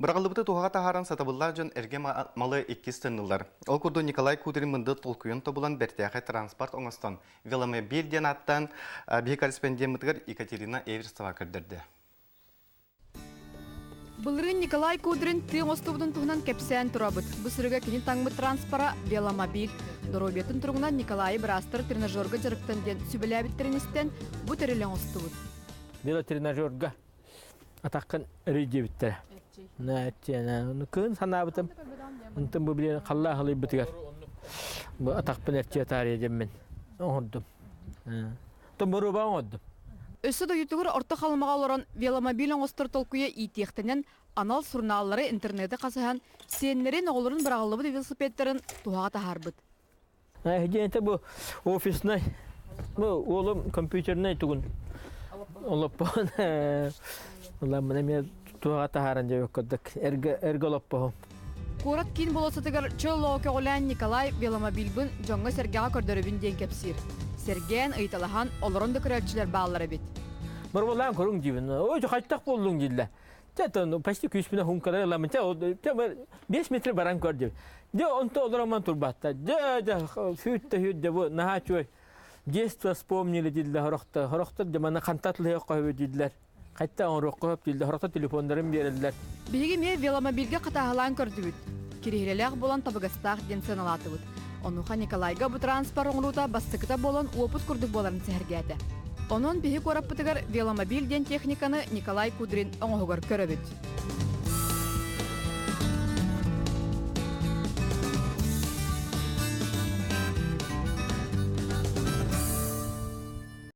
Быраҕыллыбыты туһаҕа таһааран сатабыллаах дьон эргэ малы иккис тыннылар. Ол курдук Николай Кудрин мындыр толкуйун тобулан бэртээхэй транспорт оҥостон веломобиль диэн ааттаан биһи корреспондеммытыгар Екатерина Эверстова көрдөрдө. Былырыын Николай Кудрин тыа оҥостубутун туһунан кэпсээн турабыт. Бу сырыга кини таҥмыт транспора веломобиль. Доруобуйатын туругунан Николайы быраастар тренажерга дьарыктан диэн сүбэлээбиттэрин истэн, бу тэрили оҥостубут. Велотренажерга атаххын өрүй диэбиттэрэ. Кыһын санаабытым, онтон бу билигин халлаан халыйбытыгар бу атахпын эрчийэ таарыйа диэммин оҥордум. Оттон боруоба оҥордум. Өссө дойдутугар Орто Халымаҕа олорон веломобиль оҥостор толкуйа иитиэхтэнэн, анал сурунааллары, интернети хасыһан, сиэннэрин, оҕолорун быраҕыллыбыт велосипедтарын туһаҕа таһаарбыт. Диэнтэ бу офиснай, бу уолум компьютернай тугун олоппоһун ыламмын эмиэ туһаҕа таһааран дьэбэк курдук эргэ эргэ олоппоһум. Куорат киин болуоссатыгар чөл олоҕу көҕүлээн Николай веломобильбын дьоҥҥо-сэргэҕэ көрдөрөбүн диэн кэпсиир. Сэргээн, ыйыталаһан, олорон да көрөөччүлэр бааллар эбит. Борболаан көрүҥ диибин. Ой, хайтах буоллуҥ дииллэр. Чэ, почти күүспүнэ хумкалары ыламын. Чэ, 5 метр баран көр диэбит. Дьэ, онто олороммон турбатта. Дьэ, дьэ, сүүт да сүүт, дьэ, бу наһаа үчүгэй. Детство вспомнили дииллэр хорохтор. Хорохтор дьэ манна хантат лыһыах көһүбүт дииллэр. Хайтта оҥоруохха сөп дииллэр. Хорохтор телефоннарын биэрэллэр. Биһиги эмиэ веломобильга хатааһылаан көрдүбүт. Кириһилэлээх буолан табыгастаах диэн сыаналаатыбыт. Онуоха Николайга бу транспорт оҥоруута бастакыта буолан уопут курдук буоларын сэһэргээтэ. Онон биһи куораппытыгар веломобиль диэн техниканы Николай Кудрин оҥоһугар көрөбүт.